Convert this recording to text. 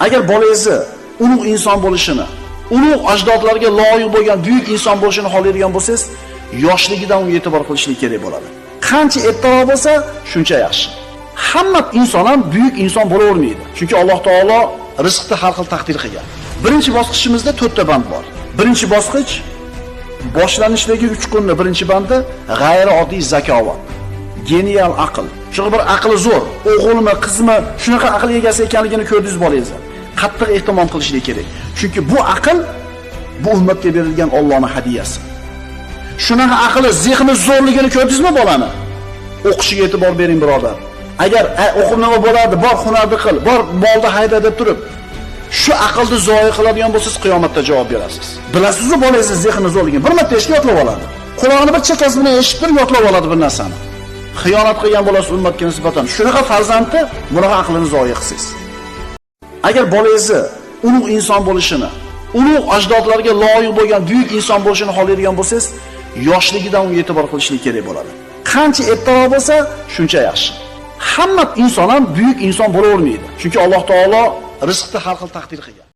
Agar bolangizni ulug' inson bo'lishini, ulug' ajdodlarga loyiq bo'lgan buyuk inson bo'lishini xohlaydigan bo'lsangiz, yoshligidan unga e'tibor qilishlik kerak bo'ladi. Qancha ertaroq bo'lsa, shuncha yaxshi. Hamma inson ham buyuk inson bo'lavermaydi. Chunki Alloh taolo rizqni har xil taqdir qilgan. Birinchi bosqichimizda 4 ta band bor. Birinchi bosqich boshlanishdagi 3 kunni birinchi bandi g'ayrioddiy zakovat. Genial aql. Shunaqa bir aqli zo'r, o'g'ilmi, qizmi, shunaqa aql egasi ekanligini ko'rdingiz bolangizni. Qattiq ehtimom qilishlik kerak. Chunki bu aql bu ummatga berilgan Allohning hadiyasi. Shunaqa aqli, zehni zo'rligini ko'rdingizmi bolani? O'qishiga e'tibor bering, birodar. Agar o'qib nima bo'ladi, bor hunarni qil, bor molni hayda deb turib, shu aqlni zoyi qiladigan bo'lsangiz, qiyomatda javob berasiz. Bilasizmi bolangizni zehni zo'rligini? Bir marta eshitib yodlab oladi. Qulog'ini bir chekkasi bilan eshitib turib yodlab oladi bir narsani. Xiyonat qilgan bo'lasiz ummatga nisbatan. Shunaqa farzandni bunaqa aqlini zoyi qilsiz. Agar bolangizni ulug' inson bo'lishini, ulug' ajdodlarga loyiq bo'lgan buyuk inson bo'lishini xohlaydigan bo'lsangiz, yoshligidan unga e'tibor qilishlik kerak bo'ladi. Qancha ertaroq bo'lsa, shuncha yaxshi. Hamma inson ham buyuk inson bo'lavermaydi. Chunki Alloh taolo rizqni har xil taqdir qilgan.